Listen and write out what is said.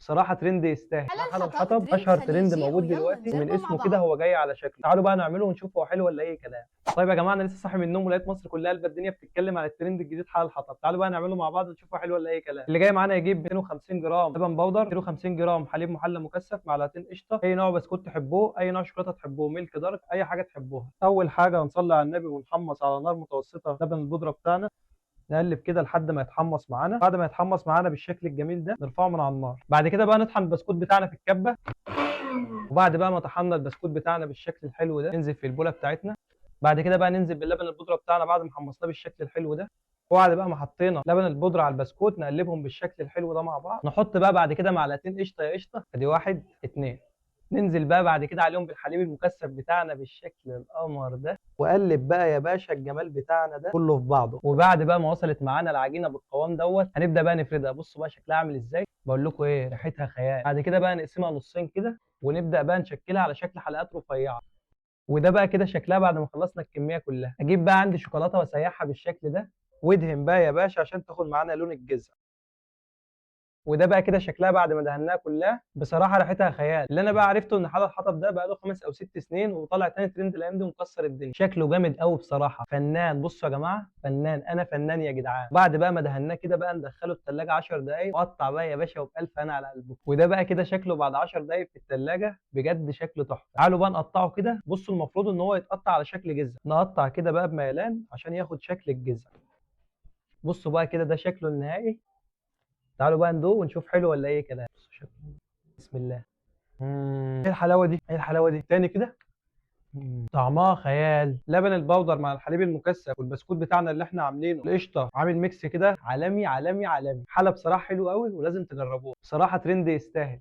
بصراحة ترند يستاهل. حلال حلال حطب الحطب ترند اشهر ترند خليجي موجود ويلا دلوقتي، ومن نجربه مع اسمه كده بعض. هو جاي على شكله. تعالوا بقى نعمله ونشوف هو حلو ولا اي كلام. طيب يا جماعة، انا لسه صاحي من النوم ولقيت مصر كلها قلبت الدنيا بتتكلم على الترند الجديد حلال الحطب. تعالوا بقى نعمله مع بعض ونشوف هو حلو ولا اي كلام. اللي جاي معانا يجيب 250 جرام لبن بودر، 250 جرام حليب محلى مكثف، معلقتين قشطه، اي نوع بسكوت تحبوه، اي نوع شوكولاتة تحبوه، milk dark، اي حاجة تحبوها. اول حاجة هنصلي على النبي ونحمص على نار متوسطه لبن البودره بتاعنا. نقلب كده لحد ما يتحمص معانا. بعد ما يتحمص معانا بالشكل الجميل ده نرفعه من على النار. بعد كده بقى نطحن البسكوت بتاعنا في الكبه. وبعد بقى ما طحنا البسكوت بتاعنا بالشكل الحلو ده ننزل في البوله بتاعتنا. بعد كده بقى ننزل باللبن البودره بتاعنا بعد ما حمصناه بالشكل الحلو ده. وبعد بقى ما حطينا لبن البودره على البسكوت نقلبهم بالشكل الحلو ده مع بعض. نحط بقى بعد كده معلقتين قشطه يا قشطه، ادي 1 2. ننزل بقى بعد كده عليهم بالحليب المكثف بتاعنا بالشكل القمر ده، وقلب بقى يا باشا الجمال بتاعنا ده كله في بعضه. وبعد بقى ما وصلت معانا العجينة بالقوام دوت هنبدا بقى نفردها. بصوا بقى شكلها عامل ازاي، بقول لكم ايه، ريحتها خيال. بعد كده بقى نقسمها نصين كده ونبدا بقى نشكلها على شكل حلقات رفيعة. وده بقى كده شكلها بعد ما خلصنا الكمية كلها. اجيب بقى عندي شوكولاتة واسيحها بالشكل ده، وادهن بقى يا باشا عشان تاخد معانا لون الجزع. وده بقى كده شكلها بعد ما دهناها كلها. بصراحة ريحتها خيال. اللي انا بقى عرفته ان حلال الحطب ده بقى له 5 او 6 سنين وطالع تاني ترند الايام دي ومكسر الدنيا. شكله جامد قوي بصراحة، فنان. بصوا يا جماعة، فنان، انا فنان يا جدعان. بعد بقى ما دهناه كده بقى ندخله التلاجة 10 دقايق، وقطع بقى يا باشا وبألف انا على قلبكم. وده بقى كده شكله بعد 10 دقايق في التلاجة، بجد شكله تحفة. تعالوا بقى نقطعه كده. بصوا المفروض ان هو يتقطع على شكل جزء، نقطع كده بقى بميلان عشان ياخد شكل الجزء. بصوا بقى كده ده شكله النهائي. تعالوا بقى ندوق ونشوف حلو ولا اي كلام. بصوا شكله، بسم الله. ايه الحلاوة دي، ايه الحلاوة دي. تاني كده. طعمها خيال. لبن البودر مع الحليب المكثف والبسكوت بتاعنا اللي احنا عاملينه القشطه، عامل mix كده عالمي عالمي عالمي. حلا بصراحة حلو قوي ولازم تجربوه. بصراحة ترند يستاهل.